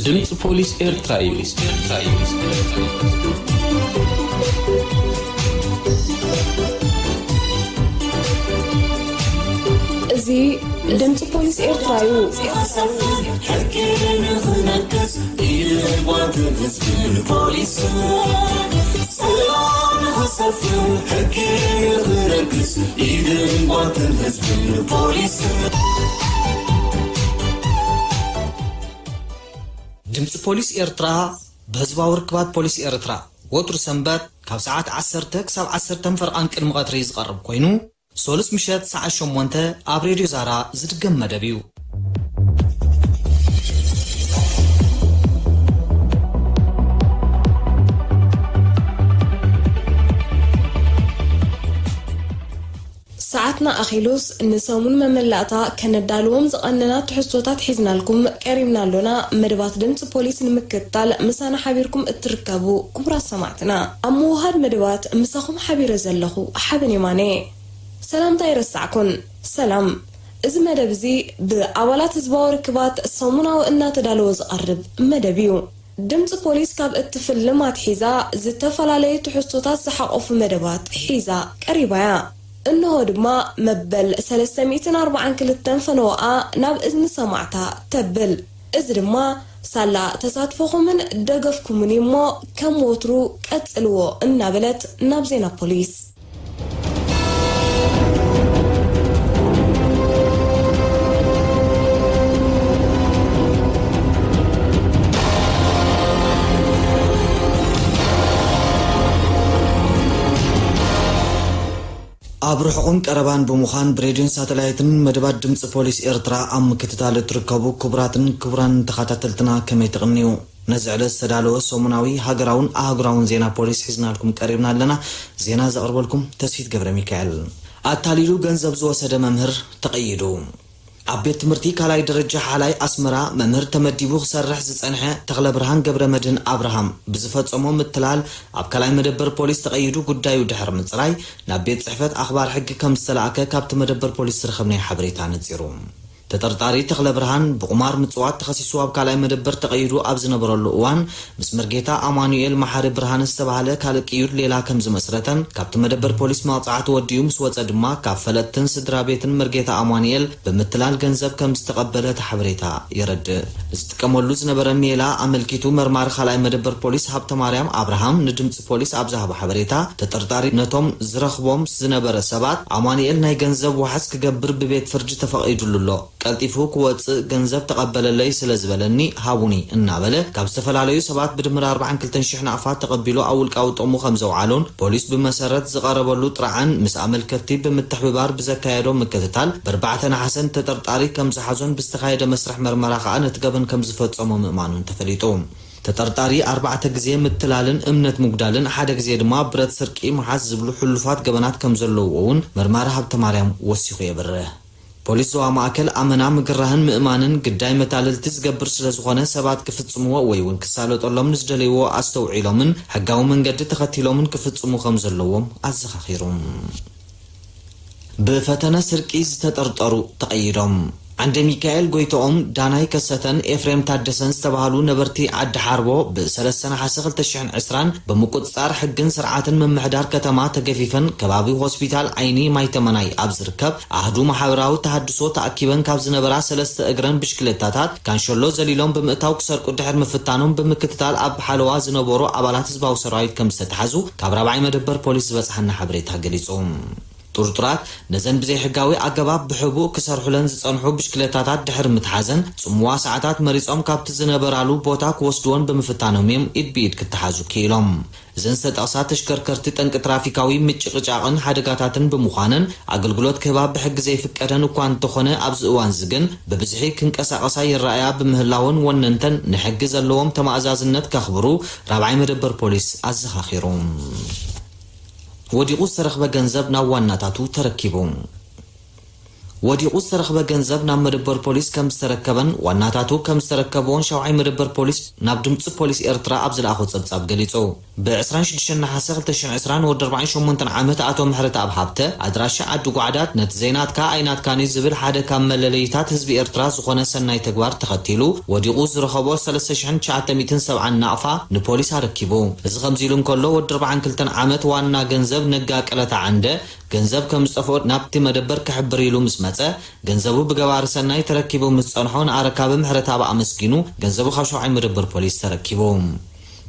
ድምፂ ፖሊስ ኤርትራ እዩ። እዚ ድምፂ ፖሊስ ኤርትራ እዩ። ድምፂ ፖሊስ ኤርትራ ብህዝባዊ ርክባት ፖሊስ ኤርትራ ወትሩ ሰንበት ካብ ሰዓት ዓሰርተ ክሳብ ዓሰርተ ፈርቓን ቅድሚ ቀትሪ ዝቐርብ ኮይኑ፣ ሶሉስ ምሸት ሰዓት ሸሞንተ ኣብ ሬድዮ ዛራ ዝድገም መደብ እዩ። ሰዓትና ኣኺሉስ ንሰሙን መመላእታ ከነዳልዎም ዝቐነና ትሕዝቶታት ሒዝናልኩም ቀሪብና ኣሎና። መደባት ድምፂ ፖሊስ ንምክትታል ምሳና ሓቢርኩም እትርከቡ ክቡራት ሰማዕትና፣ ኣብ ምውሃድ መደባት ምሳኹም ሓቢረ ዘለኹ ሓበን የማነ። ሰላምታ ይረሳዕኩን። ሰላም። እዚ መደብ እዚ ብኣባላት ህዝባዊ ርክባት ሰሙናዊ እናተዳለወ ዝቐርብ መደብ እዩ። ድምፂ ፖሊስ ካብ እትፍልም ኣትሒዛ ዝተፈላለዩ ትሕዝቶታት ዝሓቆፉ መደባት ሒዛ ቀሪባ እያ። እንሆ ድማ መበል ሰለስተ ሚእትን ኣርባዓን ክልተን ፈነወኣ ናብ እዝኒ ሰማዕታ ተብል። እዚ ድማ ሳላ ተሳትፎኹምን ደገፍኩምን እዩ እሞ ከም ወትሩ ቀጽልዎ እናበለት ናብ ዜና ፖሊስ። ኣብ ርሑቕን ቀረባን ብምዃን ብሬድዮን ሳተላይትን መደባት ድምፂ ፖሊስ ኤርትራ ኣብ ምክትታል እትርከቡ ክቡራትን ክቡራን ተኸታተልትና ከመይ ትቕንዩ? ነዚ ዕለት ዝተዳለወ ሰሙናዊ ሃገራውን ኣህጉራውን ዜና ፖሊስ ሒዝናልኩም ቀሪብና ኣለና። ዜና ዘቕርበልኩም ተስፊት ገብረ ሚካኤል። ኣታሊሉ ገንዘብ ዝወሰደ መምህር ተቐይዱ። ኣብ ቤት ትምህርቲ ካልኣይ ደረጃ ሓላይ ኣስመራ መምህር ተመዲቡ ክሰርሕ ዝጸንሐ ተኽለብርሃን ገብረመድህን ኣብርሃም ብዝፈጸሞ ምትላል ኣብ ካልኣይ መደበር ፖሊስ ተቐይዱ ጉዳዩ ድሕሪ ምጽራይ ናብ ቤት ጽሕፈት ኣኽባር ሕጊ ከም ዝተላእከ ካብቲ መደበር ፖሊስ ዝረኸብናዮ ሓበሬታ ነጺሩ። ተጠርጣሪ ተኽለብርሃን ብቑማር ምጽዋት ተኸሲሱ ኣብ ካልኣይ መደበር ተቐይዱ ኣብ ዝነበረሉ እዋን ምስ መርጌታ ኣማኑኤል መሓሪ ብርሃነ ዝተባህለ ካልእ ቅዩድ ሌላ ከም ዝመስረተን ካብቲ መደበር ፖሊስ መቕጻዕቲ ወዲኡ ምስ ወጸ ድማ ካብ ፈለጥትን ስድራ ቤትን መርጌታ ኣማኑኤል ብምትላል ገንዘብ ከም ዝተቐበለ እቲ ሓበሬታ የረድእ። ዝጥቀመሉ ዝነበረ ሜላ ኣመልኪቱ መርማሪ ካልኣይ መደበር ፖሊስ ሃብተማርያም ኣብርሃም ንድምፂ ፖሊስ ኣብ ዝሃቦ ሓበሬታ ተጠርጣሪ ነቶም ዝረኽቦም ዝነበረ ሰባት ኣማኑኤል ናይ ገንዘብ ዋሕስ ክገብር ብቤት ፍርዲ ተፈቒዱሉ ኣሎ። ቀልጢፉ ክወጽእ ገንዘብ ተቐበለለይ ስለ ዝበለኒ ሃቡኒ እናበለ ካብ ዝተፈላለዩ ሰባት ብድምር ኣርባዓን ክልተን ሽሕ ናቕፋ ተቐቢሉ ኣብ ውልቃዊ ጥቕሙ ከም ዘውዓሎን ፖሊስ ብመሰረት ዝቐረበሉ ጥርዓን ምስ ኣመልከትቲ ብምትሕብባር ብዘካየዶ ምክትታል ብኣርባዕተ ነሓሰ ንተጠርጣሪ ከም ዝሓዞን ብዝተኻየደ መስርሕ መርመራ ከኣ ነቲ ገበን ከም ዝፈጸሞ ምእማኑን ተፈሊጡ። ተጠርጣሪ ኣርባዕተ ግዜ ምትላልን እምነት ምጉዳልን ሓደ ግዜ ድማ ብረት ስርቂ ምሓዝ ዝብሉ ሕሉፋት ገበናት ከም ዘለውዎ እውን መርማሪ ሃብተማርያም ወሲኹ የብርህ። ፖሊስ ዞባ ማእከል ኣመና ምግራህን ምእማንን ግዳይ መታለልቲ ዝገብር ስለ ዝኾነ ሰባት ክፍጽምዎ ወይ እውን ክሳለጠሎም ንዝደለይዎ ኣስተውዒሎምን ሕጋዊ መንገዲ ተኸቲሎምን ክፍጽሙ ከም ዘለዎም ኣዘኻኺሩ። ብፈተነ ስርቂ ዝተጠርጠሩ ተቐይዶም። ዓንደ ሚካኤል ጎይትኦም፣ ዳናይ ከሰተን ኤፍሬም ታደሰን ዝተባህሉ ነበርቲ ዓዲ ሓርቦ ብሰለስተ ነሓሰ ክልተ ሽሕን ዕስራን ብምቁጽጻር ሕግን ስርዓትን ምምሕዳር ከተማ ተገፊፈን ከባቢ ሆስፒታል ዓይኒ ማይተመናይ ኣብ ዝርከብ ኣህዱ ማሕበራዊ ተሃድሶ ተኣኪበን ካብ ዝነበራ ሰለስተ እግረን ብሽክለታታት ካንሸሎ ዘሊሎም ብምእታው ክሰርቁ ድሕር ምፍታኖም ብምክትታል ኣብ ሓለዋ ዝነበሩ ኣባላት ህዝባዊ ሰራዊት ከም ዝተታሕዙ ካብ ራብዓይ መደበር ፖሊስ ዝበጽሓና ሓበሬታ ገሊጹ። ጥርጡራት ነዘን ብዘይሕጋዊ ኣገባብ ብሕቡእ ክሰርሑለን ዝጸንሑ ብሽክለታታት ድሕሪ ምትሓዘን ጽምዋ ሰዓታት መሪጾም ካብቲ ዝነበራሉ ቦታ ክወስድወን ብምፍታኖም እዮም ኢድ ብኢድ ክተሓዙ ክኢሎም። እዘን ዝተጠቕሳ ተሽከርከርቲ ጠንቂ ትራፊካዊ ምጭቕጫቕን ሓደጋታትን ብምዃነን ኣገልግሎት ክህባ ብሕጊ ዘይፍቀደን እኳ እንተኾነ ኣብዚ እዋን እዚ ግን ብብዝሒ ክንቀሳቐሳ ይረኣያ ብምህላወን ወነንተን ንሕጊ ዘለዎም ተማእዛዝነት ከኽብሩ ራብዓይ መደበር ፖሊስ ኣዘኻኺሩ። ወዲቑ ዝተረኽበ ገንዘብ ናብ ዋናታቱ ተረኪቡ። ወዲቑ ዝተረኽበ ገንዘብ ናብ መደበር ፖሊስ ከም ዝተረከበን ዋናታቱ ከም ዝተረከብዎን ሻውዓይ መደበር ፖሊስ ናብ ድምፂ ፖሊስ ኤርትራ ኣብ ዝለኣኾ ጸብጻብ ገሊጹ። ብ ዕስራን ሽዱሽተን ነሓሰ ክልተ ሽሕን ዕስራን ወዲ ኣርባዓን ሸሞንተን ዓመት ኣቶ ምሕረተኣብ ሃብተ ኣድራሻ ዓዲ ጓዕዳት ነቲ ዘይናትካ ኣይናትካን እዩ ዝብል ሓደ ካብ መለለይታት ህዝቢ ኤርትራ ዝኾነ ሰናይ ተግባር ተኸቲሉ ወዲቑ ዝረኸቦ ሰለስተ ሽሕን ትሽዓተ ሚእትን ሰብዓን ናቕፋ ንፖሊስ ኣረኪቡ። እዚ ከምዚ ኢሉ እንከሎ ወዲ ኣርባዓን ክልተን ዓመት ዋና ገንዘብ ነጋ ቀለታ ዓንደ ገንዘብ ከም ዝጠፍኦ ናብቲ መደበር ክሕብር ኢሉ ምስ መጸ፣ ገንዘቡ ብገባሪ ሰናይ ተረኪቡ ምስ ጸንሖ ንኣረካቢ ምሕረተኣብ ኣመስጊኑ ገንዘቡ ካብ ሻውዓይ መደበር ፖሊስ ተረኪቡ።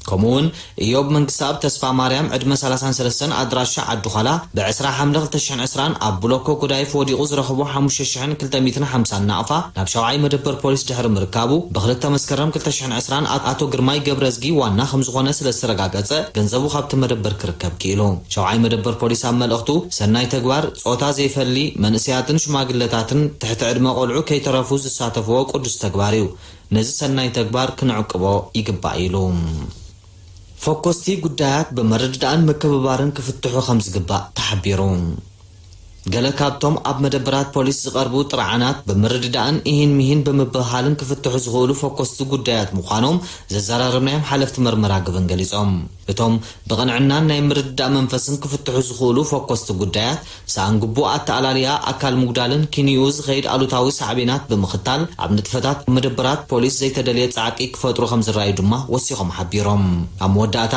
ከምኡውን ኢዮብ መንግስተኣብ ተስፋ ማርያም ዕድመ ሰላሳን ሰለስተን ኣድራሻ ዓዲ ዃላ ብ ዕስራ ሓምለ ክልተ ሽሕን ዕስራን ኣብ ብሎኮ ጉዳይፍ ወዲቑ ዝረኸቦ ሓሙሽተ ሽሕን ክልተ ሚእትን ሓምሳን ናቕፋ ናብ ሻውዓይ መደበር ፖሊስ ድሕሪ ምርካቡ ብክልተ መስከረም ክልተ ሽሕን ዕስራን ኣቶ ግርማይ ገብረዝጊ ዋና ከም ዝኾነ ስለ ዝተረጋገጸ ገንዘቡ ካብቲ መደበር ክርከብ ክኢሉ። ሻውዓይ መደበር ፖሊስ ኣብ መልእኽቱ ሰናይ ተግባር ጾታ ዘይፈሊ መንእሰያትን ሽማግለታትን ትሕቲ ዕድመ ቆልዑ ከይተረፉ ዝሳተፍዎ ቅዱስ ተግባር እዩ። ነዚ ሰናይ ተግባር ክንዕቅቦ ይግባእ ኢሉ። ፈኮስቲ ጉዳያት ብምርድዳእን ምክብባርን ክፍትሑ ከም ዝግባእ ተሓቢሩ። ገለ ካብቶም ኣብ መደበራት ፖሊስ ዝቐርቡ ጥርዓናት ብምርድዳእን ኢሂን ሚሂን ብምብህሃልን ክፍትሑ ዝኽእሉ ፈኮስቲ ጉዳያት ምዃኖም ዘዘራረብናዮም ሓለፍቲ መርመራ ግብን ገሊጾም። እቶም ብቕንዕናን ናይ ምርድዳእ መንፈስን ክፍትሑ ዝኽእሉ ፈኮስቲ ጉዳያት ሰኣን ግቡእ ኣተኣላልያ ኣካል ምጉዳልን ኪንኡ ዝኸይድ ኣሉታዊ ሳዕቤናት ብምኽታል ኣብ ንጥፈታት መደበራት ፖሊስ ዘይተደልየ ጻዕቂ ክፈጥሩ ከም ዝረኣዩ ድማ ወሲኾም ሓቢሮም። ኣብ መወዳእታ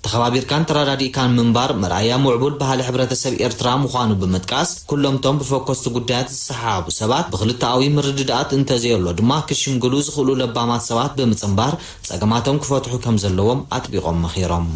ተኸባቢርካን ተረዳዲእካን ምንባር መርኣያ ምዕቡል ባህሊ ሕብረተሰብ ኤርትራ ምዃኑ ብምጥቃስ ኩሎም እቶም ብፈኮስቲ ጉዳያት ዝሰሓሓቡ ሰባት ብክልተኣዊ ምርድዳኣት እንተዘየሎ ድማ ክሽምግሉ ዝኽእሉ ለባማት ሰባት ብምጽንባር ጸገማቶም ክፈትሑ ከም ዘለዎም ኣጥቢቖም መኺሮም።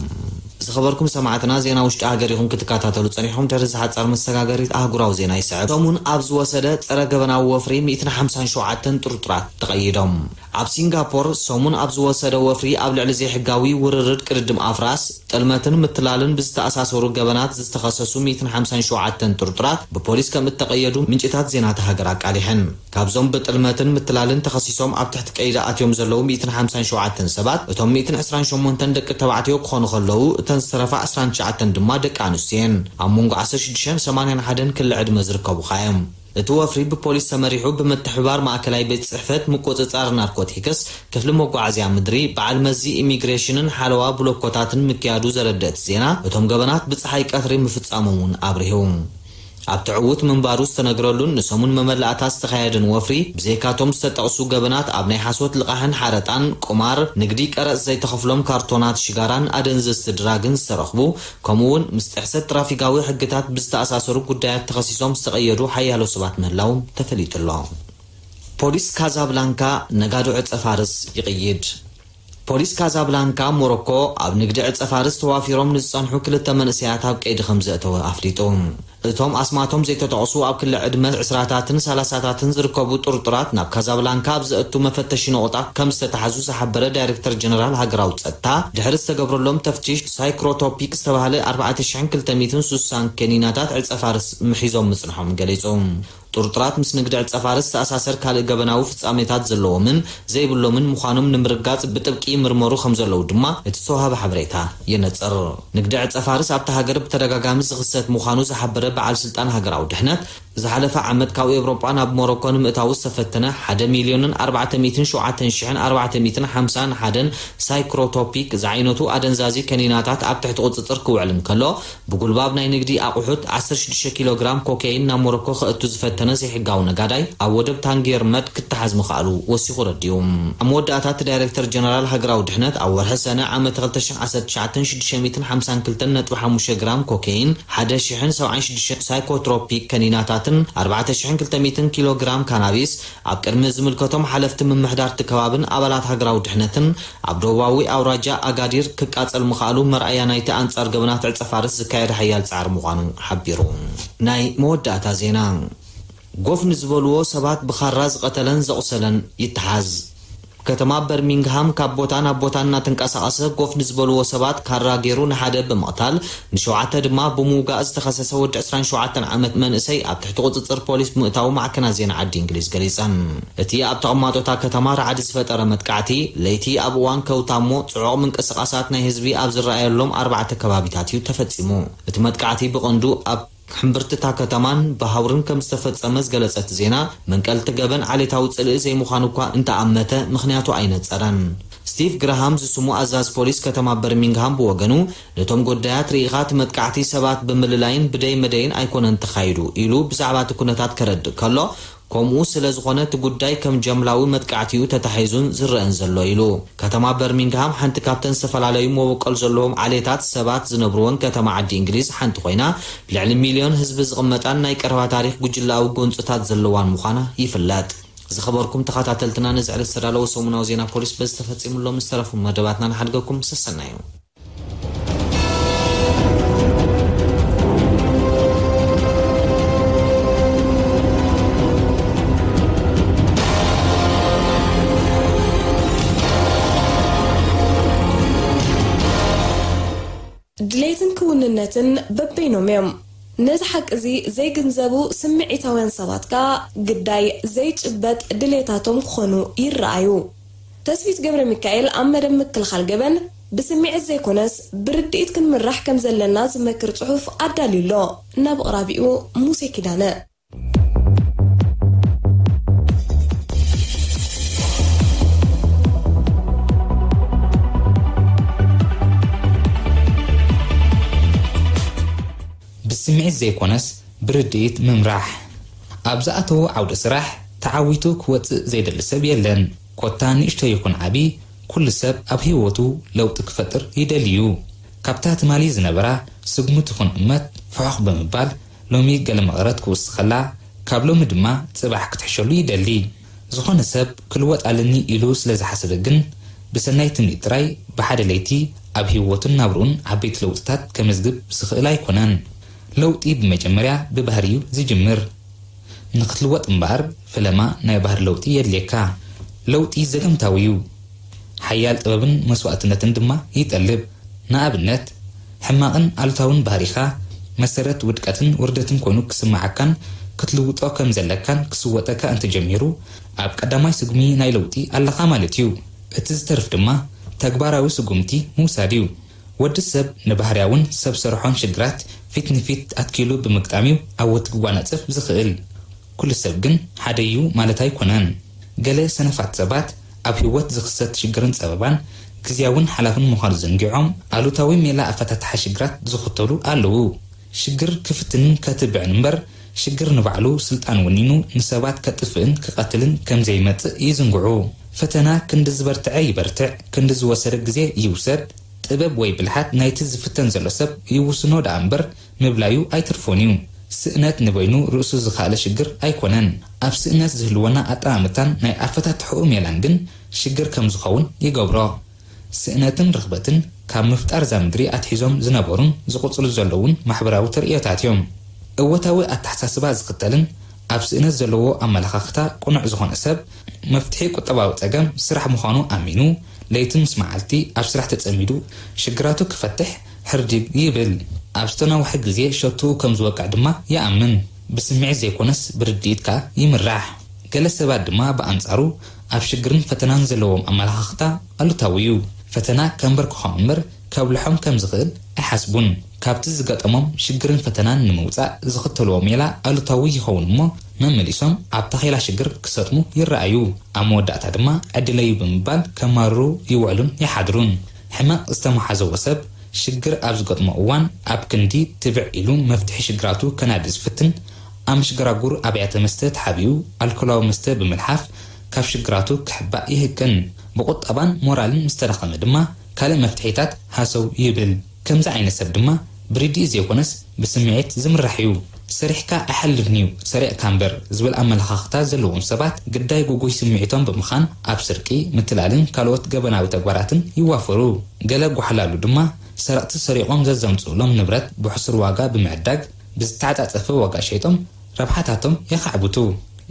ዝኸበርኩም ሰማዕትና ዜና ውሽጢ ሃገር ኢኹም ክትከታተሉ ጸኒሕኩም። ድሕሪ ዝሓጻር መሰጋገሪት ኣህጉራዊ ዜና ይስዕብ። ሰሙን ኣብ ዝወሰደ ጸረ ገበናዊ ወፍሪ ሚእትን ሓምሳን ሸውዓተን ጥርጡራት ተቐይዶም። ኣብ ሲንጋፖር ሰሙን ኣብ ዝወሰደ ወፍሪ ኣብ ልዕሊ ዘይሕጋዊ ውርርድ ቅድድም ኣፍራስ ጥልመትን ምትላልን ብዝተኣሳሰሩ ገበናት ዝተኸሰሱ ሚእትን ሓምሳን ሸውዓተን ጥርጡራት ብፖሊስ ከም እተቐየዱ ምንጭታት ዜና እታ ሃገር ኣቃሊሐን። ካብዞም ብጥልመትን ምትላልን ተኸሲሶም ኣብ ትሕቲ ቀይዲ ኣትዮም ዘለዉ ሚእትን ሓምሳን ሸውዓተን ሰባት እቶም ሚእትን ዕስራን ሸሞንተን ደቂ ተባዕትዮ ክኾኑ ከለዉ እተን ዝተረፋ ዕስራን ትሽዓተን ድማ ደቂ ኣንስትዮ እየን። ኣብ መንጎ ዓሰርተ ሽዱሽተን ሰማንያን ሓደን ክሊ ዕድመ ዝርከቡ ኸኣ እዮም። እቲ ወፍሪ ብፖሊስ ተመሪሑ ብምትሕብባር ማእከላይ ቤት ጽሕፈት ምቁጽጻር ናርኮቲክስ ክፍሊ መጓዓዝያ ምድሪ በዓል መዚ ኢሚግሬሽንን ሓለዋ ብሎኮታትን ምክያዱ ዘረደእ እቲ ዜና እቶም ገበናት ብጸሓይ ቀትሪ ምፍጻሞም እውን ኣብሪሁ። ኣብቲ ዕዉት ምንባሩ ዝተነግረሉን ንሰሙን መመላእታ ዝተኻየደን ወፍሪ ብዘይካቶም ዝተጠቕሱ ገበናት ኣብ ናይ ሓሶት ልቓሕን ሓረጣን ቁማር ንግዲ ቀረጽ ዘይተኸፍሎም ካርቶናት ሽጋራን ኣደንዘዝቲ ድራግን ዝተረኽቡ ከምኡ እውን ምስ ጥሕሰት ትራፊካዊ ሕግታት ብዝተኣሳሰሩ ጉዳያት ተኸሲሶም ዝተቐየዱ ሓያሎ ሰባት ምህላዎም ተፈሊጡ ኣሎ። ፖሊስ ካዛብላንካ ነጋዶ ዕጸ ፋርስ ይቕይድ። ፖሊስ ካዛብላንካ ሞሮኮ ኣብ ንግዲ ዕጸ ፋርስ ተዋፊሮም ንዝጸንሑ ክልተ መንእሰያት ኣብ ቀይዲ ከም ዘእተወ ኣፍሊጡ። እቶም ኣስማቶም ዘይተጠቕሱ ኣብ ክሊ ዕድመ ዕስራታትን ሰላሳታትን ዝርከቡ ጥርጡራት ናብ ካዛብላንካ ኣብ ዘእቱ መፈተሺ ነቑጣ ከም ዝተታሕዙ ዝሓበረ ዳይሬክተር ጀነራል ሃገራዊ ጸጥታ ድሕሪ ዝተገብረሎም ተፍቲሽ ሳይክሮቶፒክ ዝተባህለ ኣርባዕተ ሽሕን ክልተ ሚእትን ስሳን ከኒናታት ዕጸ ፋርስ ምሒዞም ምጽንሖም ገሊጹ። ጥርጡራት ምስ ንግዲ ዕጸ ፋርስ ዝተኣሳሰር ካልእ ገበናዊ ፍጻሜታት ዘለዎምን ዘይብሎምን ምዃኖም ንምርጋጽ ብጥብቂ ይምርመሩ ከም ዘለዉ ድማ እቲ ዝተዋህበ ሓበሬታ የነጽር። ንግዲ ዕጸ ፋርስ ኣብታ ሃገር ብተደጋጋሚ ዝኽሰት ምዃኑ ዝሓበረ በዓል ስልጣን ሃገራዊ ድሕነት ዝሓለፈ ዓመት ካብ ኤውሮጳ ናብ ሞሮኮ ንምእታዉ ዝተፈተነ ሓደ ሚልዮንን ኣርባዕተ ሚእትን ሸውዓተን ሽሕን ኣርባዕተ ሚእትን ሓምሳን ሓደን ሳይክሮቶፒክ ዝዓይነቱ ኣደንዛዚ ከኒናታት ኣብ ትሕቲ ቁጽጽር ክውዕል እንከሎ ብጉልባብ ናይ ንግዲ ኣቑሑት ዓሰርተ ሽዱሽተ ኪሎ ግራም ኮኬይን ናብ ሞሮኮ ከእቱ ዝፈተነ ዘይሕጋዊ ነጋዳይ ኣብ ወደብ ታንጌር መድ ክተሓዝ ምኽኣሉ ወሲኹ ረዲኡ። ኣብ መወዳእታ እቲ ዳይሬክተር ጀነራል ሃገራዊ ድሕነት ኣብ ወርሒ ሰነ ዓመት ክልተ ሽሕን ዓሰርተ ትሽዓተን ሽዱሽተ ሚእትን ሓምሳን ክልተን ነጥቢ ሓሙሽተ ግራም ኮኬይን ሓደ ሽሕን ሰብዓን ሽዱሽተን ሳይኮትሮፒክ ከኒናታትን ኣርባዕተ ሽሕን ክልተ ሚእትን ኪሎ ግራም ካናቢስ ኣብ ቅድሚ ዝምልከቶም ሓለፍቲ ምምሕዳርቲ ከባብን ኣባላት ሃገራዊ ድሕነትን ኣብ ደቡባዊ ኣውራጃ ኣጋዲር ክቃጸል ምኽኣሉ መርኣያ ናይቲ ኣንጻር ገበናት ዕጸ ፋርስ ዝካየድ ሓያል ጻዕሪ ምዃኑ ሓቢሩ። ናይ መወዳእታ ዜና። ጎፍ ንዝበልዎ ሰባት ብኻራ ዝቐተለን ዘቑሰለን ይተሓዝ። ከተማ በርሚንግሃም ካብ ቦታ ናብ ቦታ እናተንቀሳቐሰ ጎፍ ንዝበልዎ ሰባት ካራ ገይሩ ንሓደ ብምቕታል ንሸውዓተ ድማ ብምውጋእ ዝተኸሰሰ ወዲ ዕስራን ሸውዓተን ዓመት መንእሰይ ኣብ ትሕቲ ቁጽጽር ፖሊስ ምእታዉ ማዕከናት ዜና ዓዲ እንግሊዝ ገሊጸን። እቲ ኣብ ተቐማጦ እታ ከተማ ራዕዲ ዝፈጠረ መጥቃዕቲ ለይቲ ኣብ እዋን ከውታ እሞ ጽዑቕ ምንቅስቓሳት ናይ ህዝቢ ኣብ ዝረኣየሎም ኣርባዕተ ከባቢታት እዩ ተፈጺሙ። እቲ መጥቃዕቲ ብቐንዱ ኣብ ሕምብርቲ እታ ከተማን ብሃውርን ከም ዝተፈጸመ ዝገለጸ እቲ ዜና፣ መንቀልቲ ገበን ዓሌታዊ ጽልኢ ዘይምዃኑ እኳ እንተኣመተ፣ ምኽንያቱ ኣይነጸረን። ስቲቭ ግራሃም ዝስሙ ኣዛዚ ፖሊስ ከተማ በርሚንግሃም ብወገኑ፣ ነቶም ጉዳያት ርኢኻ እቲ መጥቃዕቲ ሰባት ብምልላይን ብደይ መደይን ኣይኮነን ተኻይዱ ኢሉ ብዛዕባ እቲ ኩነታት ከረድእ ከሎ፣ ከምኡ ስለ ዝኾነ እቲ ጉዳይ ከም ጀምላዊ መጥቃዕቲኡ ተታሒዙን ዝረአን ዘሎ ኢሉ። ከተማ በርሚንግሃም ሓንቲ ካብተን ዝተፈላለዩ መበቆል ዘለዎም ዓሌታት ሰባት ዝነብርወን ከተማ ዓዲ እንግሊዝ ሓንቲ ኮይና፣ ልዕሊ ሚልዮን ህዝቢ ዝቕመጣን ናይ ቀረባ ታሪኽ ጉጅላዊ ጎንፅታት ዘለዋን ምዃና ይፍለጥ። ዝኸበርኩም ተኸታተልትና፣ ነዚ ዕለት ዝተዳለወ ሰሙናዊ ዜና ፖሊስ በዚ ተፈጺሙ ኣሎ። ምስ ተረፉ መደባትና ንሓድገኩም። ሰሰናዩ። ድሌትን ክውንነትን በበይኖም እዮም። ነዚ ሓቂ እዚ ዘይግንዘቡ ስምዒታውያን ሰባት ከኣ ግዳይ ዘይጭበጥ ድሌታቶም ክኾኑ ይረኣዩ። ተስፊት ገብረ ሚካኤል ኣብ መደብ ምክልኻል ገበን ብስምዒት ዘይኮነስ ብርድኢት ክንምራሕ ከም ዘለና ዝመክር ጽሑፍ ኣዳልዩ ኣሎ። ናብ ኣቕራቢኡ ሙሴ ኪዳነ። ብስምዒት ዘይኮነስ ብርድኢት ምምራሕ። ኣብ ዝኣተዎ ዓውዲ ስራሕ ተዓዊቱ ክወጽእ ዘይደሊ ሰብ የለን። ኮታ ንእሽቶ ይኹን ዓቢ፣ ኩሉ ሰብ ኣብ ህይወቱ ለውጢ ክፈጥር ይደሊ እዩ። ካብታ ትማሊ ዝነበራ ስጉሚ ትኹን እመት ፍሑኽ ብምባል፣ ሎሚ ገለ መቐረት ክውስኸላ፣ ካብ ሎሚ ድማ ጽባሕ ክትሕሸሉ ይደሊ። ዝኾነ ሰብ ክልወጥ ኣለኒ ኢሉ ስለ ዝሓሰበ ግን፣ ብሰናይ ትምኒት ጥራይ ብሓደ ለይቲ ኣብ ህይወቱን ናብርኡን ዓበይቲ ለውጥታት ከመዝግብ ዝኽእል ኣይኮነን። ለውጢ ብመጀመርያ ብባህሪ እዩ ዝጅምር። ንኽትልወጥ እምበኣር፣ ፈለማ ናይ ባህሪ ለውጢ የድልየካ። ለውጢ ዘገምታዊ እዩ። ሓያል ጥበብን መስዋእትነትን ድማ ይጠልብ። ንኣብነት፣ ሕማቕን ኣሉታውን ባህሪኻ መሰረት ውድቀትን ውርደትን ኮይኑ ክስምዓካን ክትልውጦ ከም ዘለካን ክስወጠካ እንተጀሚሩ፣ ኣብ ቀዳማይ ስጉሚ ናይ ለውጢ ኣለኻ ማለት እዩ። እቲ ዝተርፍ ድማ ተግባራዊ ስጉምቲ ምውሳድ እዩ። ወዲ ሰብ ንባህርያውን ሰብ ሰርሖን ሽግራት ፊት ንፊት ኣትኪሉ ብምግጣም እዩ ዓወት ክጓናጸፍ ዝኽእል። ኩሉ ሰብ ግን ሓደ እዩ ማለት ኣይኮነን። ገለ ሰነፋት ሰባት ኣብ ህይወት ዝኽሰት ሽግርን ጸበባን ግዝያውን ሓላፍን ምዃኑ ዘንጊዖም፣ ኣሉታዊ ሜላ ኣፈታትሓ ሽግራት ዝኽተሉ ኣለዉ። ሽግር ክፍትንን ከትብዕን እምበር፣ ሽግር ንባዕሉ ስልጣን ወኒኑ ንሰባት ከጥፍእን ክቐትልን ከም ዘይመጽእ ይዝንግዑ። ፈተና ክንዲ ዝበርትዐ ይበርትዕ፣ ክንዲ ዝወሰደ ግዜ ይውሰድ፣ ጥበብ ወይ ብልሓት ናይቲ ዝፍተን ዘሎ ሰብ ይውስኖ ደኣ እምበር፣ ምብላዩ ኣይተርፎን እዩ። ስእነት ንበይኑ ርእሱ ዝኸኣለ ሽግር ኣይኮነን። ኣብ ስእነት ዝህልወና ኣጠማምታን ናይ ኣፈታትሕኡ ሜላን ግን ሽግር ከም ዝኸውን ይገብሮ። ስእነትን ርኽበትን ካብ ምፍጣር እዛ ምድሪ ኣትሒዞም ዝነበሩን ዝቕጽሉ ዘለዉን ማሕበራዊ ተርእዮታት እዮም። እወታዊ ኣተሓሳስባ ዝኽተልን ኣብ ስእነት ዘለዎ ኣመለኻኽታ ቅኑዕ ዝኾነ ሰብ፣ መፍትሒ ቁጠባዊ ጸገም ስራሕ ምዃኑ ኣሚኑ፣ ለይቲ ምስ መዓልቲ ኣብ ስራሕ ተጸሚዱ ሽግራቱ ክፈትሕ ሕርድግ ይብል። ኣብ ዝተናውሐ ግዜ ሸቶኡ ከም ዝወቅዕ ድማ ይኣምን። ብስምዒት ዘይኮነስ ብርድኢት ከኣ ይምራሕ። ገለ ሰባት ድማ ብኣንጻሩ ኣብ ሽግርን ፈተናን ዘለዎም ኣመለኻኽታ ኣሉታዊ እዩ። ፈተና ከንበርክኾም እምበር ከብልሖም ከም ዝኽእል ኣይሓስቡን። ካብቲ ዝገጠሞም ሽግርን ፈተናን ንምውጻእ ዝኽተልዎ ሜላ ኣሉታዊ ይኸውን እሞ መመሊሶም ኣብ ታኼላ ሽግር ክሰጥሙ ይረኣዩ። ኣብ መወዳእታ ድማ ዕድለዩ ብምባል ከማርሩ ይውዕሉን ይሓድሩን። ሕመቕ ዝተመሓዘዎ ሰብ ሽግር ኣብ ዝገጥሞ እዋን ኣብ ክንዲ ትብዕ ኢሉ መፍትሒ ሽግራቱ ከናዲ ዝፍትን፣ ኣብ መሽገራጉር ኣብያተ መስተ ተሓቢኡ ኣልኮላዊ መስተ ብምልሓፍ ካብ ሽግራቱ ክሕባእ ይህቅን። ብቁጠባን ሞራልን ምስ ተዳኸመ ድማ ካልእ መፍትሒታት ሃሰው ይብል። ከምዚ ዓይነት ሰብ ድማ ብርድኢት ዘይኮነስ ብስምዒት ዝምራሕ እዩ። ሰሪሕካ ኣይሓልፍን እዩ፣ ሰሪቕካ እምበር ዝብል ኣመለኻኽታ ዘለዎም ሰባት ግዳይ ጉጉይ ስምዒቶም ብምኻን ኣብ ስርቂ፣ ምትላልን ካልኦት ገበናዊ ተግባራትን ይዋፈሩ። ገለ ጓሕላሉ ድማ ሰረቕቲ ሰሪቖም ዘዘምፅኡሎም ንብረት ብሕሱር ዋጋ ብምዕዳግ ብዝተዓፃፀፈ ዋጋ ሸይጦም ረብሓታቶም የኻዕብቱ።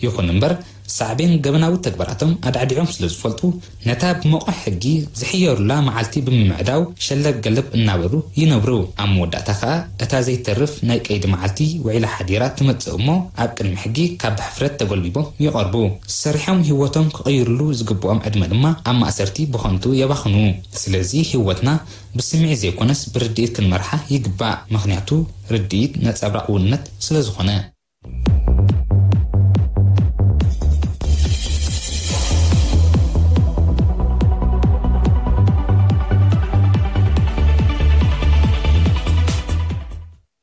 ይኹን እምበር፣ ሳዕቤን ገበናዊ ተግባራቶም ኣዳዕዲዖም ስለ ዝፈልጡ፣ ነታ ብመቑሕ ሕጊ ዝሕየሩላ መዓልቲ ብምምዕዳው ሸለብ ገለብ እናበሉ ይነብሩ። ኣብ መወዳእታ ከኣ፣ እታ ዘይተርፍ ናይ ቀይዲ መዓልቲ ውዒላ ሓዲራ ትመጽእ እሞ፣ ኣብ ቅድሚ ሕጊ ካብ ብሕፍረት ተጎልቢቦም ይቐርቡ። ሰሪሖም ህይወቶም ክቕይሩሉ ዝግብኦም ዕድመ ድማ ኣብ ማእሰርቲ ብኸንቱ የባኽኑ። ስለዚ ህይወትና ብስምዒት ዘይኮነስ ብርድኢት ክንመርሓ ይግባእ። ምኽንያቱ ርድኢት ነጸብራቕ ውነት ስለ ዝኾነ።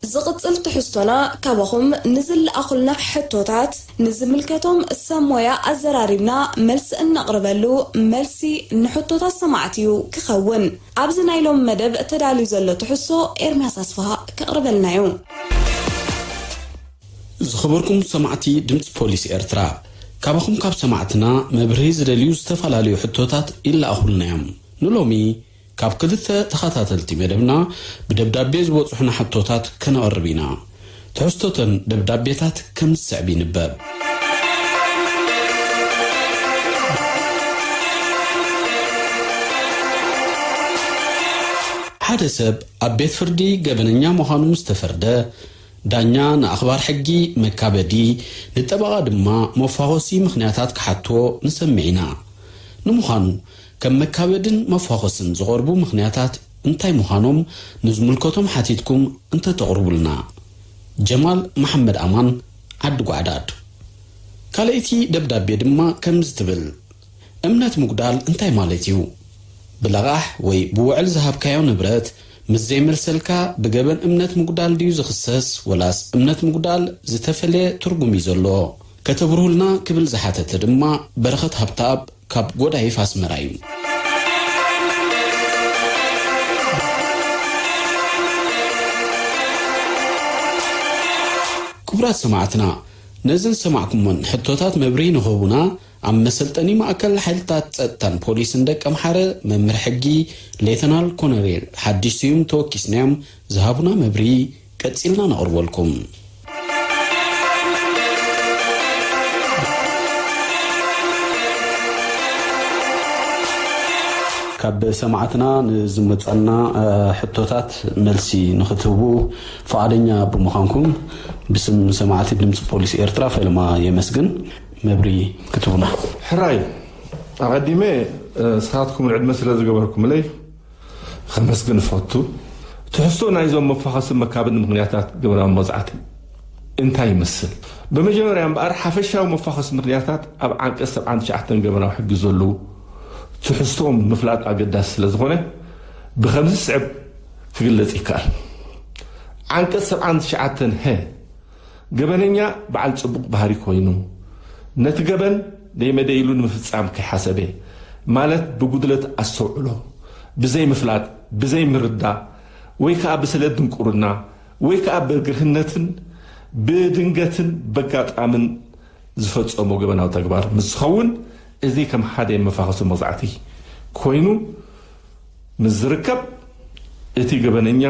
ዝቕጽል ትሕዝቶና ካባኹም ንዝለኣኹልና ሕቶታት ንዝምልከቶም ሰብ ሞያ ኣዘራሪብና መልሲ እነቕርበሉ መልሲ ንሕቶታት ሰማዕቲ እዩ ክኸውን። ኣብዚ ናይ ሎም መደብ ተዳልዩ ዘሎ ትሕዝቶ ኤርምያስ ኣስፍሃ ከቕርበልና እዩ። ዝኸበርኩም ሰማዕቲ ድምፂ ፖሊስ ኤርትራ፣ ካባኹም ካብ ሰማዕትና መብርሂ ዝደልዩ ዝተፈላለዩ ሕቶታት ይለኣኹልና እዮም። ንሎሚ ካብ ክልተ ተኸታተልቲ መደብና ብደብዳቤ ዝበጽሑና ሕቶታት ከነቕርብ ኢና። ትሕዝቶተን ደብዳቤታት ከም ዝስዕብ ይንበብ። ሓደ ሰብ ኣብ ቤት ፍርዲ ገበነኛ ምዃኑ ምስ ተፈርደ፣ ዳኛ ንኣኽባር ሕጊ መካበዲ፣ ንጠበቓ ድማ መፋኾሲ ምኽንያታት ክሓትዎ ንሰምዕ ኢና። ንምዃኑ፣ ከም መካበድን መፋኾስን ዝቐርቡ ምኽንያታት እንታይ ምዃኖም ንዝምልከቶም ሓቲትኩም እንተተቕርቡልና። ጀማል መሓመድ ኣማን፣ ዓዲ ጓዕዳድ። ካልኣይቲ ደብዳቤ ድማ ከምዚ ትብል፣ እምነት ምጉዳል እንታይ ማለት እዩ? ብለቓሕ ወይ ብውዕል ዝሃብካዮ ንብረት ምስ ዘይመልሰልካ ብገበን እምነት ምጉዳል ድዩ ዝኽሰስ፣ ወላስ እምነት ምጉዳል ዝተፈለየ ትርጉም እዩ ዘለዎ? ከተብርሁልና ክብል ዝሓተተ ድማ በረኸት ሃብተኣብ ካብ ጎዳይፍ ኣስመራ እዩ። ክቡራት ሰማዕትና፣ ነዘን ዝሰማዕኩሞን ሕቶታት መብርሂ ንክህቡና ኣብ መሰልጠኒ ማእከል ሓይልታት ጸጥታን ፖሊስን ደቀ ምሓረ መምህር ሕጊ ሌተናል ኮሎኔል ሓድሽ ስዩም ተወኪስናዮም ዝሃቡና መብርሂ ቀጺልና ነቕርበልኩም። ካብ ሰማዕትና ንዝመጸና፣ እ፣ ሕቶታት መልሲ ንክትህቡ ፍቓደኛ ብምዃንኩም ብስም ሰማዕቲ ድምፂ ፖሊስ ኤርትራ ፈለማ የመስግን። መብሪ ክትህቡና። ሕራይ፣ ኣቐዲመ፣ እ፣ ንስኻትኩም ዕድመ ስለ ዝገበርኩምለይ ከመስግን እፈቱ። ትሕዝቶ ናይዞም መፋኸሲ መካብን ምኽንያታት ግብራዊ መቕጻዕቲ እንታይ ይመስል? ብመጀመርያ እምበኣር፣ ሓፈሻዊ መፋኸሲ ምኽንያታት ኣብ ዓንቀጽ ሰብዓን ትሽዓተን ገበናዊ ሕጊ ዘለዉ ትሕዝቶኦም ምፍላጥ ኣገዳሲ ስለ ዝኾነ፣ ብኸምዚ ዝስዕብ ክግለጽ ይከኣል። ዓንቀጽ ሰብዓን ትሽዓተን ሀ፣ ገበነኛ በዓል ጽቡቕ ባህሪ ኮይኑ፣ ነቲ ገበን ደይመደይ ኢሉ ንምፍጻም ከይሓሰበ፣ ማለት ብጉድለት ኣስተውዕሎ፣ ብዘይምፍላጥ፣ ብዘይምርዳእ፣ ወይ ከኣ ብስለ ድንቁርና፣ ወይ ከኣ ብግርህነትን ብድንገትን በጋጣምን ዝፈጸሞ ገበናዊ ተግባር ምስ ዝኸውን፣ እዚ ከም ሓደ መፋኸሲ መቕጻዕቲ ኮይኑ ምስ ዝርከብ፣ እቲ ገበነኛ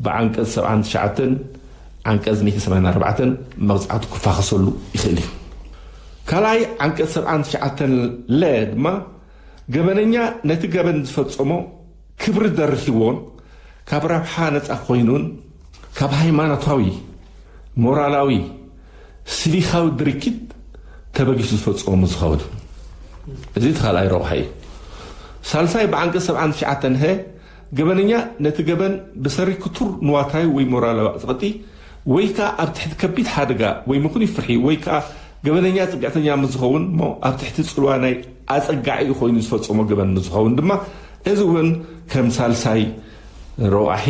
ብዓንቀጽ ሰብዓን ትሽዓተን ዓንቀጽ ሚእቲ ሰማንያን ኣርባዕተን መቕጻዕቱ ክፋኸሰሉ ይኽእል እዩ። ካልኣይ፣ ዓንቀጽ ሰብዓን ትሽዓተን ለ ድማ፣ ገበነኛ ነቲ ገበን ዝፈጸሞ ክብሪ ደርሂዎን ካብ ረብሓ ነጻ ኮይኑን ካብ ሃይማኖታዊ፣ ሞራላዊ፣ ሲቪካዊ ድርኪት ተበጊሱ ዝፈጸሞ ዝኸውን። እዚ እቲ ካልኣይ ረቑሓ እዩ። ሳልሳይ፣ ብዓንቀጽ ሰብዓን ትሽዓተን ሀ፣ ገበነኛ ነቲ ገበን ብሰሪ ክቱር ንዋታዊ ወይ ሞራላዊ ጸቕጢ ወይ ከኣ ኣብ ትሕቲ ከቢድ ሓደጋ ወይ ምኽኑይ ፍርሒ ወይ ከኣ ገበነኛ ጽግዕተኛ ምስ ዝኸውን እሞ ኣብ ትሕቲ ጽልዋ ናይ ኣጸጋዒ ኮይኑ ዝፈጸሞ ገበን ምስ ዝኸውን ድማ፣ እዚ እውን ከም ሳልሳይ ረቋሒ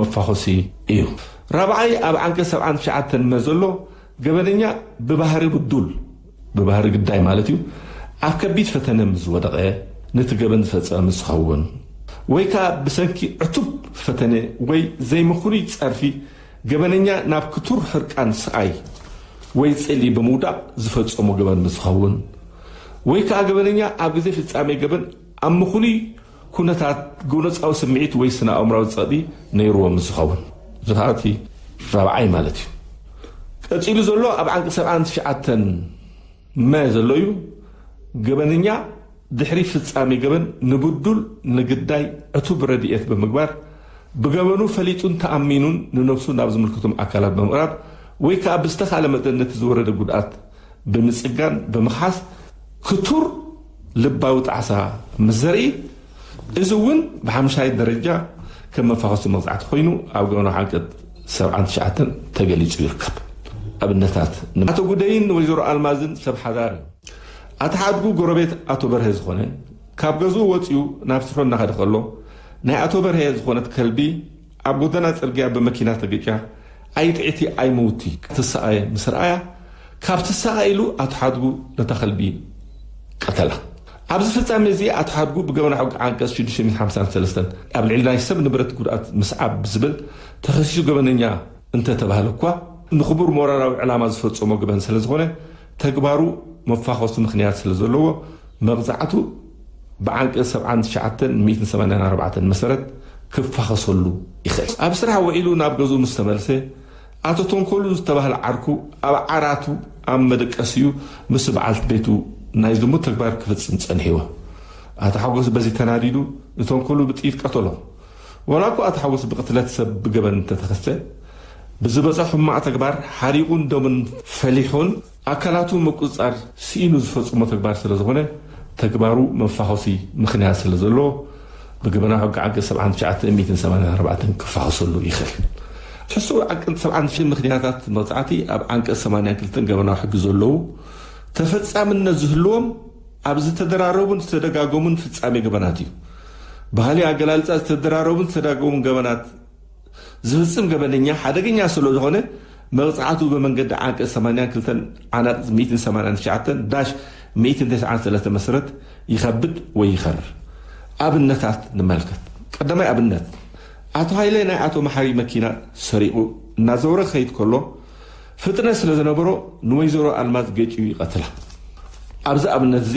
መፋኾሲ እዩ። ራብዓይ፣ ኣብ ዓንቀጽ ሰብዓን ትሽዓተን መ ዘሎ፣ ገበነኛ ብባህሪ ብዱል፣ ብባህሪ ግዳይ ማለት እዩ፣ ኣብ ከቢድ ፈተነ ምስ ዝወደቐ፣ ነቲ ገበን ዝፈጸመ ምስ ዝኸውን፣ ወይ ከኣ ብሰንኪ ዕቱብ ፈተነ ወይ ዘይምኽኑይ ጸርፊ፣ ገበነኛ ናብ ክቱር ሕርቃን፣ ስቓይ ወይ ጽልኢ ብምውዳቕ ዝፈጸሞ ገበን ምስ ዝኸውን፣ ወይ ከኣ ገበነኛ ኣብ ግዜ ፍጻሜ ገበን ኣብ ምኽኑይ ኩነታት ጎነጻዊ ስምዒት ወይ ስነ ኣእምራዊ ጸቕጢ ነይርዎ ምስ ዝኸውን፣ እዚ ከኣ እቲ ራብዓይ ማለት እዩ። ቀጺሉ ዘሎ ኣብ ዓንቀጽ ሰብዓን ትሽዓተን መ ዘሎ እዩ። ገበነኛ ድሕሪ ፍጻሜ ገበን ንብዱል ንግዳይ ዕቱብ ረድኤት ብምግባር፣ ብገበኑ ፈሊጡን ተኣሚኑን ንነብሱ ናብ ዝምልከቶም ኣካላት ብምቕራብ ወይ ከኣ ብዝተኻለ መጠን ነቲ ዝወረደ ጉድኣት ብምጽጋን ብምኽሓስ ክቱር ልባዊ ጣዕሳ ምስ ዘርኢ፣ እዚ እውን ብሓምሻይ ደረጃ ከም መፋኸሲ መቕጻዕቲ ኮይኑ ኣብ ገበናዊ ዓንቀጽ ሰብዓን ትሽዓተን ተገሊጹ ይርከብ። ኣብነታት፣ ኣቶ ጉደይን ወይዘሮ ኣልማዝን ሰብ ሓዳር እዩ። ኣቲ ሓድጉ ጎረቤት ኣቶ በርሀ ዝኾነ፣ ካብ ገዝኡ ወጺኡ ናብ ስርሑ እናኸደ ከሎ፣ ናይ ኣቶ በርሀ ዝኾነት ከልቢ ኣብ ጎደና ጽርግያ ብመኪና ተገጫ፣ ኣይጥዕቲ ኣይመውቲ ክትሰቓየ ምስ ረኣያ፣ ካብ ትሰቓ ኢሉ ኣቶ ሓድጉ ነታ ከልቢ ቀተላ። ኣብዚ ፍጻሜ እዚ ኣቶ ሓድጉ ብገበና ሕጊ ዓንቀጽ ሽዱሽተ ሚእትን ሓምሳን ሰለስተን ኣብ ልዕሊ ናይ ሰብ ንብረት ጉድኣት ምስዓብ ብዝብል ተኸሲሱ ገበነኛ እንተተባህለ እኳ፣ ንኽቡር ሞራላዊ ዕላማ ዝፈጸሞ ገበን ስለ ዝኾነ፣ ተግባሩ መፋኾሲ ምኽንያት ስለ ዘለዎ፣ መቕጻዕቱ ብዓንቀጽ ሰብዓን ትሽዓተን ሚእትን ሰማንያን ኣርባዕተን መሰረት ክፋኸሰሉ ይኽእል። ኣብ ስራሕ ውዒሉ ናብ ገዝኡ ምስ ተመልሰ፣ ኣቶ ተንኮሉ ዝተባህለ ዓርኩ ኣብ ዓራቱ ኣብ መደቀሲኡ ምስ በዓልቲ ቤቱ ናይ ዝሙት ተግባር ክፍጽም ጸኒሕዎ። ኣቶ ሓጎስ በዚ ተናዲዱ ንተንኮሉ ብጥይት ቀተሎ። ዋላ እኳ ኣቶ ሓጎስ ብቅትለት ሰብ ብገበን እንተተኸሰ፣ ብዝበጾ ሕማቕ ተግባር ሓሪቑን ደሙን ፈሊሑን ኣካላቱ ምቁጽጻር ስኢኑ ዝፈጽሞ ተግባር ስለ ዝኾነ፣ ተግባሩ መፋኾሲ ምኽንያት ስለ ዘለዎ፣ ብገበናዊ ሕጊ ዓንቀጽ ሰብዓን ትሽዓተን ሚእትን ሰማንያን ኣርባዕተን ክፋኸሰሉ ይኽእል። ትሕዝቶ ዓንቀጽ ሰብዓን ትሽዓተን ምኽንያታት መቕጻዕቲ ኣብ ዓንቀጽ ሰማንያን ክልተን ገበናዊ ሕጊ ዘለዉ፣ ተፈጻምነት ዝህልዎም ኣብ ዝተደራረቡን ዝተደጋገሙን ፍጻሜ ገበናት እዩ። ብኻሊእ ኣገላልጻ፣ ዝተደራረቡን ዝተደጋገሙን ገበናት ዝፍጽም ገበነኛ ሓደገኛ ስለ ዝኾነ፣ መቕጻዕቱ ብመንገዲ ዓንቀጽ ሰማንያን ክልተን ዓናጽ ሚእትን ሰማንያን ትሽዓተን ዳሽ ሚእትን ተስዓን ሰለስተን መሰረት ይኸብድ ወይ ይኸርር። ኣብነታት ንመልከት። ቀዳማይ ኣብነት፣ ኣቶ ሃይለ ናይ ኣቶ መሓሪ መኪና ሰሪቑ እናዘወረ ክኸይድ ከሎ፣ ፍጥነት ስለ ዝነበሮ ንወይዘሮ ኣልማዝ ገጭዩ ይቐትላ። ኣብዚ ኣብነት እዚ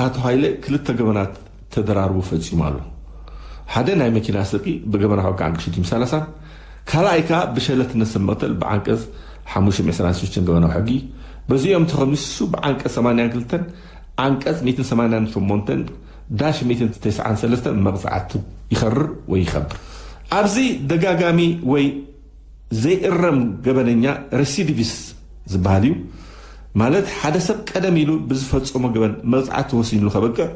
ኣቶ ሃይለ ክልተ ገበናት ተደራርቡ ፈጺሙ ኣሎ። ሓደ ናይ መኪና ስርቂ ብገበናዊ ሕጊ ዓንቀጽ ሽዱሽተ ሚእትን ሰላሳን፣ ካልኣይ ከኣ ብሸለልትነት ሰብ መቕተል ብዓንቀጽ ሓሙሽተ ሚእትን ዕስራን ሽዱሽተን ገበናዊ ሕጊ፣ በዚኦም ተኸሚሱ ብዓንቀጽ ሰማንያን ክልተን ዓንቀጽ ሚእትን ሰማንያን ሸሞንተን ዳሽ ሚእትን ተስዓን ሰለስተን መቕጻዕቱ ይኸርር ወይ ይኸብር። ኣብዚ ደጋጋሚ ወይ ዘይእረም ገበነኛ ረሲዲቪስት ዝበሃል እዩ። ማለት ሓደ ሰብ ቀደም ኢሉ ብዝፈጸሞ ገበን መቕጻዕቲ ተወሲንሉ ከበቅዕ፣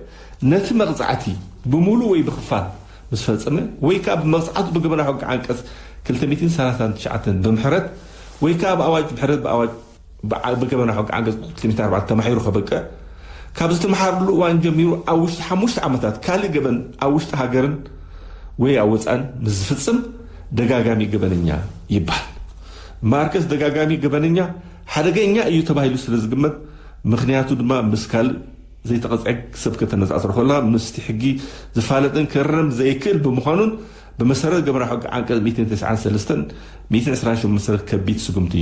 ነቲ መቕጻዕቲ ብምሉእ ወይ ብኽፋል ምስ ፈጸመ፣ ወይ ከኣ ብመቕጻዕቱ ብገበናዊ ሕጊ ዓንቀጽ ክልተ ሚእትን ሰላሳን ትሽዓተን ብምሕረት፣ ወይ ከኣ ብኣዋጅ ምሕረት ብኣዋጅ ብዓ-፣ ብገበናዊ ሕጊ ዓንቀጽ ክልተ ሚእትን ኣርባዕተን ተማሒሩ ከበቅዕ፣ ካብ ዝተመሓረሉ እዋን ጀሚሩ ኣብ ውሽጢ ሓሙሽተ ዓመታት ካልእ ገበን ኣብ ውሽጢ ሃገርን ወይ ኣብ ወጻእን ምስ ዝፍጽም ደጋጋሚ ገበነኛ ይበሃል። ማርከስ ደጋጋሚ ገበነኛ ሓደገኛ እዩ ተባሂሉ ስለ ዝግመት፣ ምኽንያቱ ድማ ምስ ካልእ ዘይተቐጽዐ ሰብ ከተነጻጽሮ ከለኻ፣ ምስቲ ሕጊ ዝፋለጥን ክእረም ዘይክእል ብምዃኑን፣ ብመሰረት ገበናዊ ሕጊ ዓንቀጽ ሚእትን ተስዓን ሰለስተን ሚእትን ዕስራን ሸሞንተን መሰረት ከቢድ ስጉምቲ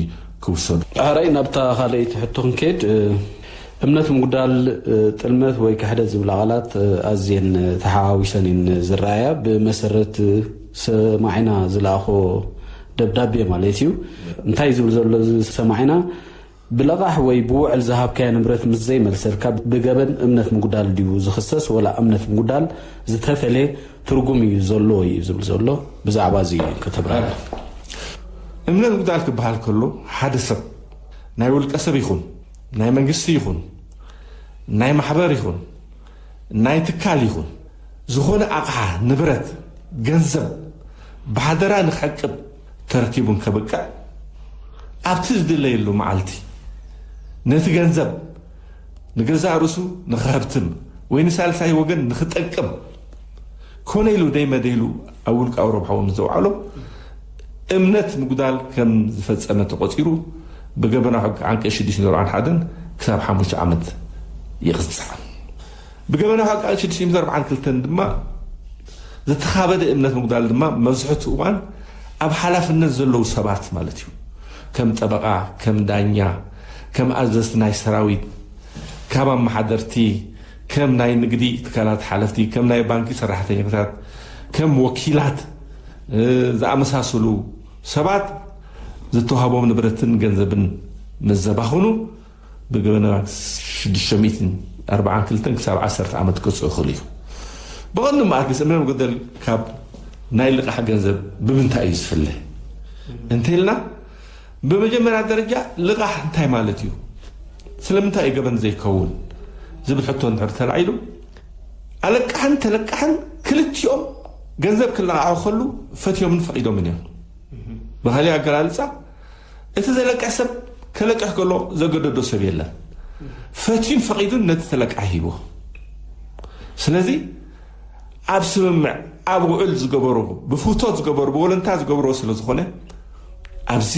ክውሰዱ። ሕራይ ናብታ ካልኣይቲ ሕቶ ክንከይድ፣ እ፣ እምነት ምጉዳል፣ እ፣ ጥልመት ወይ ክሕደት ዝብላ ቃላት፣ እ፣ ኣዝየን ተሓዋዊሰን እየን ዝረኣያ። ብመሰረት ሰማዒና ዝለኣኾ ደብዳቤ ማለት እዩ። እንታይ ዝብል ዘሎ እዚ ሰማዒና? ብለቓሕ ወይ ብውዕል ዝሃብካዮ ንብረት ምስ ዘይመልሰልካ ብገበን እምነት ምጉዳል ድዩ ዝኽሰስ፣ ወላ እምነት ምጉዳል ዝተፈልየ ትርጉም እዩ ዘለዎ እዩ ዝብል ዘሎ? ብዛዕባ እዚ ከተብራህርህ። እምነት ምጉዳል ክበሃል ከሎ፣ ሓደ ሰብ፣ ናይ ውልቀ ሰብ ይኹን፣ ናይ መንግስቲ ይኹን፣ ናይ ማሕበር ይኹን፣ ናይ ትካል ይኹን፣ ዝኾነ ኣቕሓ፣ ንብረት፣ ገንዘብ ብሓደራ ንክዕቅብ ተረኪቡ እንከብቅዕ፣ ኣብቲ ዝድለየሉ መዓልቲ ነቲ ገንዘብ ንገዛእ ርእሱ ንኸህብትም ወይ ንሳልሳይ ወገን ንኽጠቅም ኮነ ኢሉ ደይመደይሉ ኣብ ውልቃዊ ረብሓኡ ምስ ዘውዓሎ፣ እምነት ምጉዳል ከም ዝፈጸመ ተቖጺሩ፣ ብገበናዊ ሕጊ ዓንቀጽ ሽዱሽተ ሚእትን ኣርባዓን ሓደን ክሳብ ሓሙሽተ ዓመት ይቕጻዕ። ብገበናዊ ሕጊ ዓንቀጽ ሽዱሽተ ሚእትን ኣርባዓን ክልተን ድማ፣ ዝተኻበደ እምነት ምጉዳል ድማ መብዝሕትኡ እዋን ኣብ ሓላፍነት ዘለዉ ሰባት ማለት እዩ። ከም ጠበቓ፣ ከም ዳኛ፣ ከም ኣዘዝቲ ናይ ሰራዊት፣ ከም ኣመሓደርቲ፣ ከም ናይ ንግዲ ትካላት ሓለፍቲ፣ ከም ናይ ባንኪ ሰራሕተኛታት፣ ከም ወኪላት፣ እ፣ ዝኣመሳሰሉ ሰባት ዝተዋህቦም ንብረትን ገንዘብን ምስ ዘባኽኑ፣ ብገበና ሽዱሽተ ሚእትን ኣርባዓን ክልተን ክሳብ ዓሰርተ ዓመት ክቅፅዑ ይኽእሉ እዩ። ብቐንዱ እምበኣር ግስ እምነ መጎደል ካብ ናይ ልቓሕ ገንዘብ ብምንታይ እዩ ዝፍለ እንተኢልና፣ ብመጀመርያ ደረጃ ልቓሕ እንታይ ማለት እዩ? ስለምንታይ እዩ ገበን ዘይከውን ዝብል ሕቶ እንድሕር ተላዒሉ፣ ኣለቃሕን ተለቃሕን ክልቲኦም ገንዘብ ክለቃሑ ከሉ ፈትዮምን ፈቒዶምን እዮም። ብኻሊእ ኣገላልፃ፣ እቲ ዘለቅሕ ሰብ ከለቅሕ ከሎ ዘገደዶ ሰብ የለን። ፈትዩን ፈቒዱን ነቲ ተለቃሒ ሂቡ። ስለዚ ኣብ ስምምዕ፣ ኣብ ውዕል ዝገበሩ፣ ብፍቶት ዝገበሩ፣ ብወለንታ ዝገብርዎ ስለ ዝኾነ ኣብዚ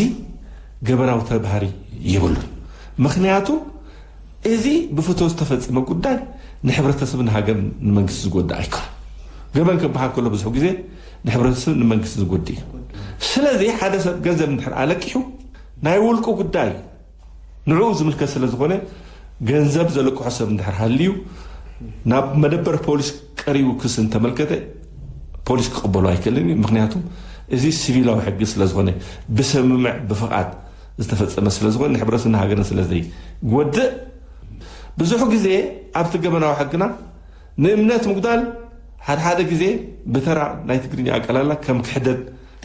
ገበናዊ ተባህሪ የብሉን። ምክንያቱ እዚ ብፍቶ ዝተፈጸመ ጉዳይ ንሕብረተሰብን ሃገርን ንመንግስቲ ዝጎድእ ኣይኮነን። ገበን ክበሃል ከሎ ብዙሕ ግዜ ንሕብረተሰብ ንመንግስቲ ዝጎድእ እዩ። ስለዚ ሓደ ሰብ ገንዘብ እንድሕር ኣለቂሑ ናይ ውልቁ ጉዳይ ንዕኡ ዝምልከት ስለ ዝኾነ ገንዘብ ዘለቅሖ ሰብ እንድሕር ሃልዩ ናብ መደበር ፖሊስ ቀሪቡ ክስ እንተመልከተ ፖሊስ ክቕበሎ ኣይክእልን እዩ። ምክንያቱ እዚ ሲቪላዊ ሕጊ ስለ ዝኾነ ብስምምዕ ብፍቓድ ዝተፈጸመ ስለ ዝኾነ ንሕብረተሰብን ሃገርን ስለ ዘይጎድእ ብዙሕ ግዜ ኣብቲ ገበናዊ ሕግና ንእምነት ምጉዳል ሓደ ሓደ ግዜ ብተራ ናይ ትግርኛ ኣቀላላ ከም ክሕደት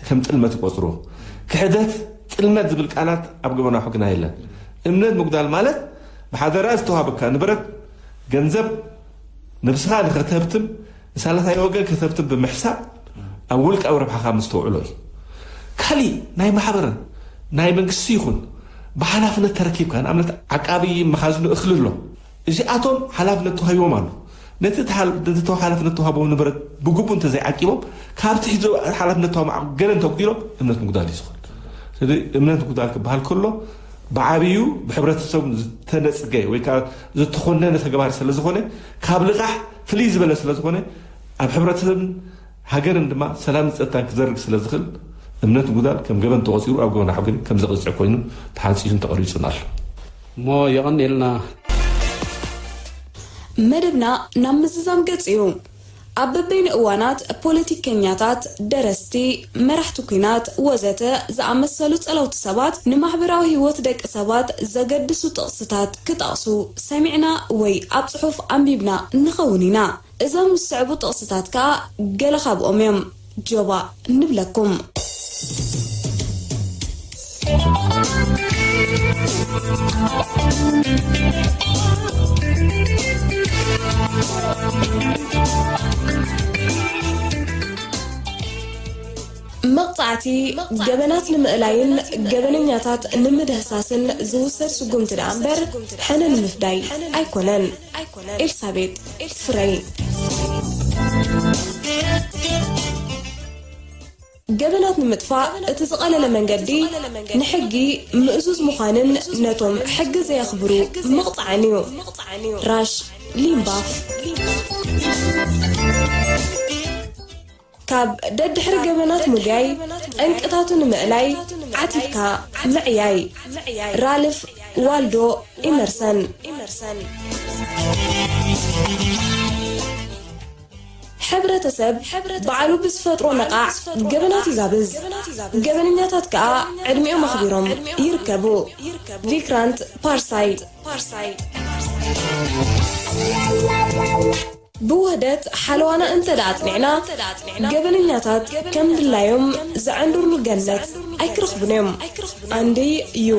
ከም ጥልመት ይቆጽሩ። ክሕደት፣ ጥልመት ዝብል ቃላት ኣብ ገበናዊ ሕግና የለን። እምነት ምጉዳል ማለት ብሓደራ ዝተዋሃበካ ንብረት፣ ገንዘብ፣ ነብስኻ ንኸተህብትም ንሳልሳይ ወገን ከተህብትም ብምሕሳብ ኣብ ውልቃዊ ረብሓኻ ምስተውዕሎ እዩ። ካሊእ ናይ ማሕበርን ናይ መንግስቲ ይኹን ብሓላፍነት ተረኪብካ ንኣብነት ዓቃቢ መኻዝኑ እኽሊ ኣሎ እዚኣቶም ሓላፍነት ተዋሂቦም ኣሎ። ነቲ ተሓል- ነቲ ተዋ- ሓላፍነት ተዋህቦም ንብረት ብግቡእ እንተዘይዓቂቦም ካብቲ ሒዞ ሓላፍነት ተዋህቦም ገለ እንተጉዲሎም እምነት ምጉዳል እዩ ዝኾን። ስለዚ እምነት ምጉዳል ክበሃል ከሎ ብዓብዩ ብሕብረተሰብ ዝተነጽገ ወይ ከዓ ዝተኾነነ ተግባር ስለ ዝኾነ ካብ ልቓሕ ፍልይ ዝበለ ስለ ዝኾነ ኣብ ሕብረተሰብን ሃገርን ድማ ሰላምን ጸጥታን ክዘርግ ስለ ዝኽእል እምነት ምጉዳል ከም ገበን ተቖጺሩ ኣብ ገበን ሓግን ከም ዘቕጽዕ ኮይኑ ተሓንጺሱን ተቐሪጹን ኣሎ። እሞ የቐንየልና። መደብና ናብ ምዝዛም ገጽ እዩ። ኣብ በበይኑ እዋናት ፖለቲከኛታት፣ ደረስቲ፣ መራሕቲ ኲናት ወዘተ ዝኣመሰሉ ጸለውቲ ሰባት ንማሕበራዊ ህይወት ደቂ ሰባት ዘገድሱ ጥቕስታት ክጠቕሱ ሰሚዕና ወይ ኣብ ጽሑፍ ኣንቢብና ንኸውን ኢና። እዞም ዝስዕቡ ጥቕስታት ከኣ ገለ ካብኦም እዮም። ጆባ ንብለኩም። መቕጻዕቲ ገበናት ንምእላይን ገበነኛታት ንምድህሳስን ዝውሰድ ስጉምቲ ደኣ እምበር ሕነ ንምፍዳይ ኣይኮነን። ኤልሳቤጥ ፍረይ። ገበናት ንምጥፋእ እቲ ዝቐለለ መንገዲ ንሕጊ ምእዙዝ ምዃንን ነቶም ሕጊ ዘየኽብሩ ምቕጻዕን እዩ። ራሽ ሊምባፍ። ካብ ደድሕሪ ገበናት ምጉያይ ጠንቅታቱ ንምእላይ ዓቲብካ ምዕያይ። ራልፍ ዋልዶ ኢመርሰን። ሕብረተሰብ ባዕሉ ብዝፈጥሮ ነቓዕ ገበናት ይጋብዝ። ገበነኛታት ከኣ ዕድሚኦም ኣኽቢሮም ይርከቡ። ቪክራንት ፓርሳይ። ብውህደት ሓለዋና እንተ ደኣ ኣጽኒዕና፣ ገበነኛታት ከም ድላዮም ዘዐንድርሉ ገነት ኣይክረኽቡን እዮም። ኣንዲ ዩ።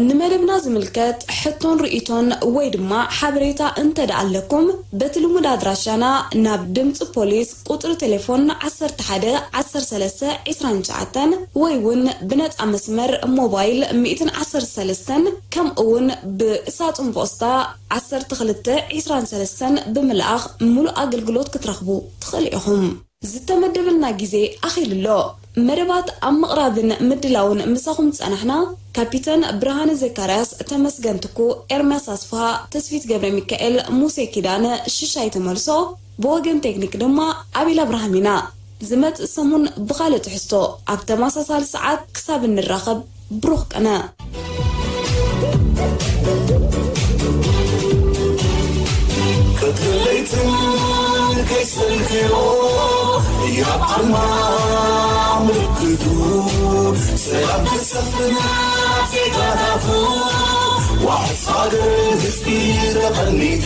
ንመደብና ዝምልከት ሕቶን ርእይቶን ወይ ድማ ሓበሬታ እንተ ደኣ ኣለኩም፣ በቲ ልሙድ ኣድራሻና ናብ ድምጺ ፖሊስ ቁጽሪ ቴሌፎን ዓሰርተ ሓደ ዓሰርተ ሰለስተ ዕስራን ትሽዓተን ወይ እውን ብነጻ መስመር ሞባይል ሚእትን ዓሰርተ ሰለስተን ከምኡ እውን ብሳጹን ፖስታ ዓሰርተ ክልተ ዕስራን ሰለስተን ብምልኣኽ ምሉእ ኣገልግሎት ክትረኽቡ ትኽእሉ ኢኹም። ዝተመደበልና ግዜ ኣኺሉ ኣሎ። መደባት ኣብ ምቕራብን ምድላውን ምሳኹም ዝጸናሕና ካፒተን ብርሃነ ዘካርያስ፣ ተመስገን ትኩ፣ ኤርምያስ ኣስፍሃ፣ ተስፊት ገብረ ሚካኤል፣ ሙሴ ኪዳነ፣ ሽሻይ ተመልሶ፣ ብወገን ቴክኒክ ድማ ኣቤል ኣብርሃም ኢና። ዝመጽእ ሰሙን ብኻልእ ትሕዝቶ ኣብ ተመሳሳሊ ሰዓት ክሳብ እንራኸብ ብሩኽ ቅነ። ከይሰልክዮ ያብ ዓድማ ምልክቱ ሰላም ክሰፍን ዜጋታት ኣፉ ዋሕስ ሃገር ህዝቢ ተቐኒቱ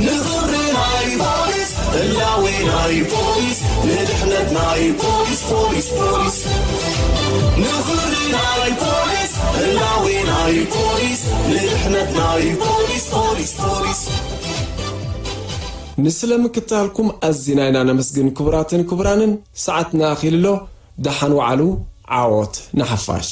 ንኽብሪ ናይ ፖሊስ ህላዌ ናይ ፖሊስ ንድሕነት ናይ ፖሊስ ፖሊስ ፖሊስ ንኽብሪ ናይ ፖሊስ ህላዌ ናይ ፖሊስ ንድሕነት ናይ ፖሊስ ፖሊስ ፖሊስ ንስለ ምክታልኩም ኣዚና ኢና ነመስግን። ክቡራትን ክቡራንን፣ ሰዓትና ኣኺሉ ኣሎ። ደሓን ወዓሉ። ዓወት ንሓፋሽ።